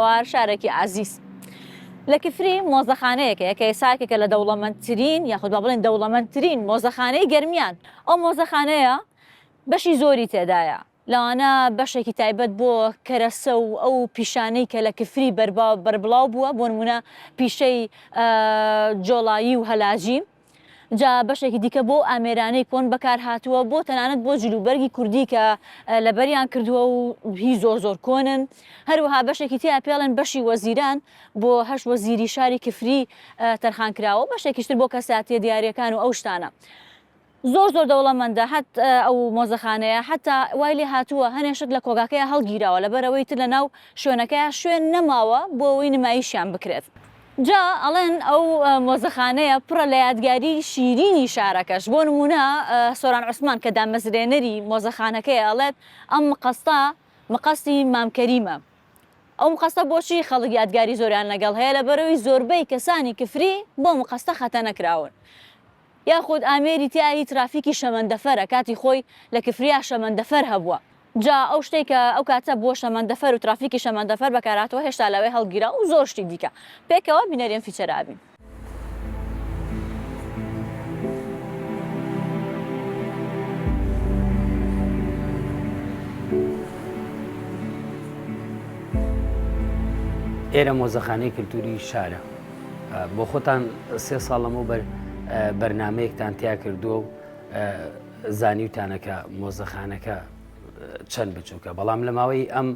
خوێندەوار، شارێکی ئازیز. لە کفری مۆزەخانەیەک هەیە کە ئێستا یەکێکە لە دەوڵەمەندترین یاخود با بڵێین دەوڵەمەندترین مۆزەخانەی گەرمیان. ئەو مۆزەخانەیە بەشی زۆری تێدایە، لەوانە بەشێکی تایبەت بۆ کەرەسە و ئەو پیشانەی کە لە کفری بەربڵاو بووە، بۆ نموونە پیشەی جۆڵایی و هەلاجی. جا بەشێکی دیکە بۆ ئامێرانەی کۆن بەکارهاتووە، بۆ تەنانەت بۆ جلوبەرگی کوردی کە لەبەریان کردووە و هی زۆر زۆر کۆنن. هەروەها بەشێکی تیا پێڵێن بەشی وەزیران بۆ هەشت وەزیری شاری کفری تەرخان کراوە و بەشێکیش تر بۆ کەسایەتییە دیارییەکان و ئەو شتانە. زۆر زۆر دەوڵەمەندە هەت ئەو مۆزەخانەیە حەتا وای لێ هاتووە هەنێ شت لە کۆگاکەیا هەڵگیراوە لەبەرئەوەی تر لەناو شوێنەکەیا شوێن نەماوە بۆ ئەوەی نمایشیان بکرێت. جا ئەڵێن ئەو مۆزەخانەیە پڕە لە یادگاری شیرینی شارەکەش، بۆ نموونە سۆران عوسمان کە دامەزرێنەری مۆزەخانەکەیە ئەڵێت ئەم مقەستە مقەستی مام کەریمە. ئەو مقەستە بۆچی خەڵک یادگاری زۆریان لەگەڵ هەیە لەبەرئەوەی زۆربەی کەسانی کفری بەو مقەستە خەتەنە کراون. یاخود ئامێری تیایی ترافیکی شەمەندەفەرە، کاتی خۆی لە کفریا شەمەندەفەر هەبووە، جا ئەو شتەی کە ئەو کاتە بۆ شەمەندەفەر و ترافیکی شەمەندەفەر بەکارهاتووە هێشتا لەوێ هەڵگیراوە و زۆر شتی دیکە. پێکەوە بینەری ئەم feature ە ئەبین. ئێرە مۆزەخانەی کلتوری شارە. بۆ خۆتان سێ ساڵ لەمەوبەر بەرنمەیەکتان تیا کردووە و زانیوتانە کە مۆزەخانەکە چەند بچووکە بەڵام لە ماوەی ئەم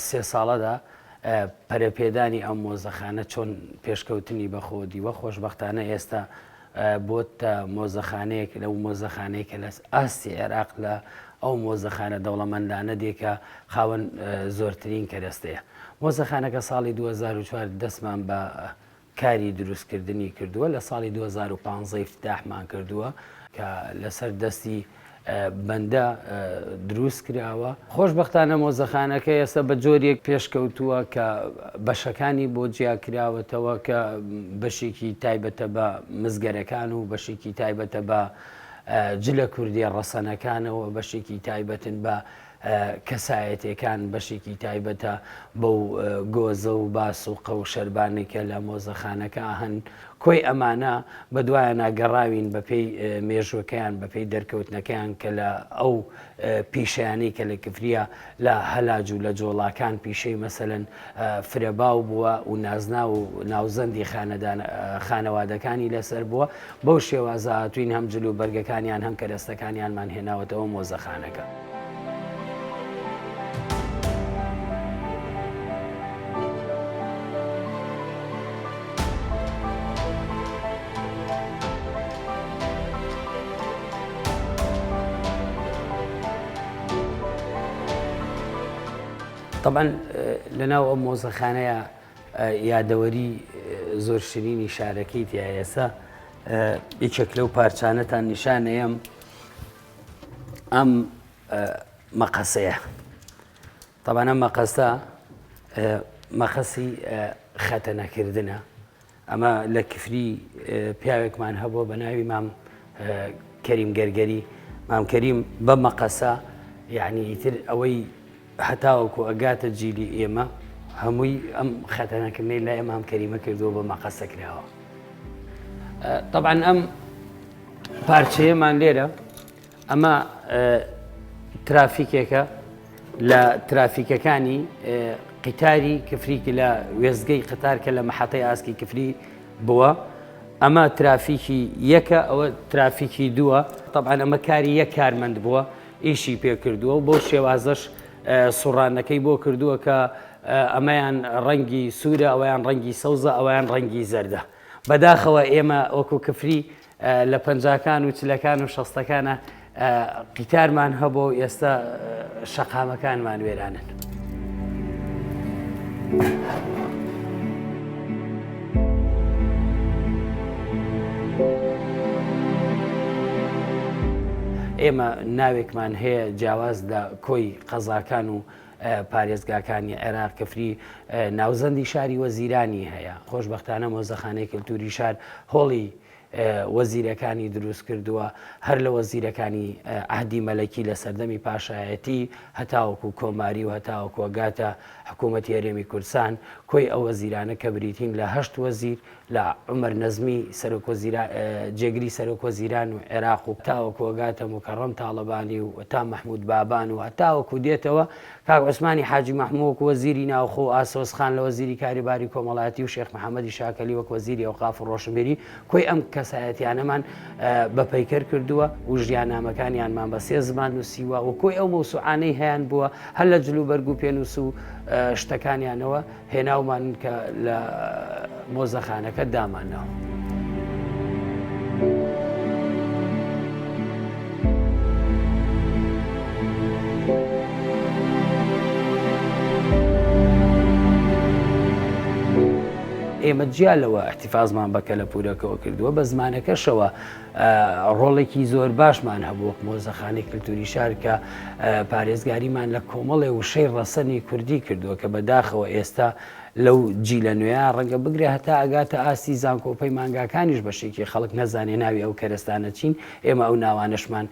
سێ ساڵەدا پەرەپێدانی ئەم مۆزەخانە چۆن پێشکەوتنی بەخۆ دیوە خۆشببختانە ئێستا بۆتە مۆزەخانەیەک لەو مۆزەخانەیە کە لە ئاستی عێراق لە ئەو مۆزەخانە دەوڵەمەندانە دێکە خاوەن زۆرترین کەرەستەیە. مۆزەخانەکە ساڵی 2004 دەستمان بە کاری دروستکردنی کردووە، لە ساڵی 2015 ئیفتتاحمان کردووە کە لەسەر دەستی بەندە دروست کراوە. خۆشبەختانە مۆزەخانەکە ئێستا بە جۆریەک پێشکەوتووە کە بەشەکانی بۆ جیا کراوەتەوە کە بەشێکی تایبەتە بە مزگەرەکان و بەشێکی تایبەتە بە جلە کوردیە ڕەسەنەکانەوە، بەشێکی تایبەتن بە کەسایەتیەکان، بەشێکی تایبەتە بەو گۆزە و باسوقە و شەربانەی کە لە مۆزەخانەکە هەن. کۆی ئەمانە بەدوایانا گەڕاوین بەپێی مێژووەکەیان، بەپێی دەرکەوتنەکەیان کە لە ئەو پیشەیانەی کە لە کفریە لە هەلاج و لە جۆڵاکان پیشەی مەسەلەن فرە باو بووە و نازناو و ناوزەندی خانەدان خانەوادەکانی لەسەر بووە، بەو شێوازە هاتووین هەم جل و بەرگەکانیان هەم کەرەستەکانیانمان هێناوەتەوە مۆزەخانەکە. تەبعەن لەناو ئەو مۆزەخانەیە یادەوەری زۆر شرینی شارەکەی تیا ئێستا یەکێک لەو پارچانەتان نیشانەیەم ئەم مەقەسەیە تەبعەن ئەم مەقەسە مەقەسی خەتەنەکردنە ئەمە لە کفری پیاوێکمان هەبووە بە ناوی مام کەریم گەرگەری مام کەریم بە مەقەسە یعنی ئیتر ئەوەی هەتاوەکو ئەگاتە جیلی ئێمە هەمووی ئەم خەتەنەکردنەی لای مام کەریمە کردووە بە مەقەسە کراوە طبعا ئەم پارچەیەمان لێرە ئەمە ترافیکێکە لە ترافیکەکانی قیتاری کفری لە وێستگەی قەتار کە لە مەحەتەی ئاسکی کفری بووە ئەمە ترافیکی یەکە ئەوە ترافیکی دووە طبعا ئەمە کاری یەک کارمەند بووە ئیشی پێکردووە و بۆ شێوازەش سوڕانەکەی بۆ کردووە کە ئەمەیان ڕەنگی سوورە ئەویان ڕەنگی سەوزە ئەویان ڕەنگی زەردە بەداخەوە ئێمە وەکو کفری لە پەنجاکان و چلەکان و شەستەکانە قیتارمان هەبوو و ئێستا شەقامەکانمان وێرانن. ئێمە ناوێکمان هەیە جیاواز لە کۆی قەزاکان و پارێزگاکانی عێراق کفری ناوزەندی شاری وەزیرانی هەیە خۆشببختانە مۆزەخانەی کللتوری شار هۆڵی. وەزیرەکانی دروست کردووە، هەر لە وەزیرەکانی عەهدی مەلەکی لە سەردەمی پاشایەتی هەتاوەکو کۆماری و هەتاوەکو ئەگاتە حکوومەتی هەرێمی کوردستان، کۆی ئەو وەزیرانە کە بریتین لە هەشت وەزیر لە عومەر نەزمی سەرۆک وەزیران جێگری سەرۆک وەزیران و عێراق و تاوەکو ئەگاتە موکەڕەم تاڵەبانی و تا مەحمود بابان و هەتاوەکو دێتەوە کاک عوسمانی حاجی مەحموو وەکو وەزیری ناوخۆ و ئاسۆس خان لە وەزیری کاری باری کۆمەڵایەتی و شێخ محەمەدی شاکەلی وەک وەزیری ئەوقاف و ڕۆشنبیری کۆی ئەم کەسایەتیانەمان بە پەیکەر کردووە و ژیاننامەکانیانمان بە سێ زمان نووسیوە و کۆی ئەو مەوسوعانەی هەیان بووە هەر لە جلوبەرگ و پێنووس و شتەکانیانەوە هێناومانن کە لە مۆزەخانەکە دامانناوە. ئێمە جیا لەوە احتفاظمان بە کەلەپوورەکەوە کردووە بە زمانەکەشەوە ڕۆڵێکی زۆر باشمان هەبوو وەک مۆزەخانەی کلتوری شار کە پارێزگاریمان لە کۆمەڵێ وشەی ڕەسەنی کوردی کردووە کە بەداخەوە ئێستا لەو جیلە نوێیە ڕەنگە بگرە هەتا ئەگاتە ئاستی زانکۆ و پەیمانگاکانیش بەشێکی خەڵک نەزانێ ناوی ئەو کەرەستانە چین، ئێمە ئەو ناوانەشمان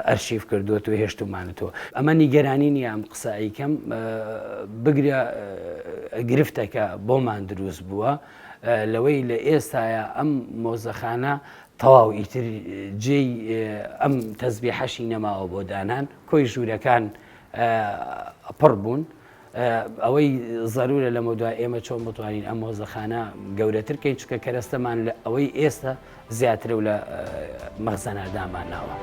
ئەرشیف کردووەتەوە هێشتوومانەتەوە. ئەمە نیگەرانی نییە ئەم قسە ئەیکەم، بگرە گرفتەکە بۆمان دروست بووە لەوەی لە ئێستایا ئەم مۆزەخانە تەواو ئیتر جێی ئەم تەزبیحەشی نەماوە بۆ دانان، کۆی ژوورەکان پڕ بوون. ئەوەی زەرورە لەمەودوا ئێمە چۆن بتوانین ئەم مۆزەخانە گەورەتر کەین چونکە کەرەستەمان لە ئەوەی ئێستا زیاترە و لە مەخزەنا دامان ناوە.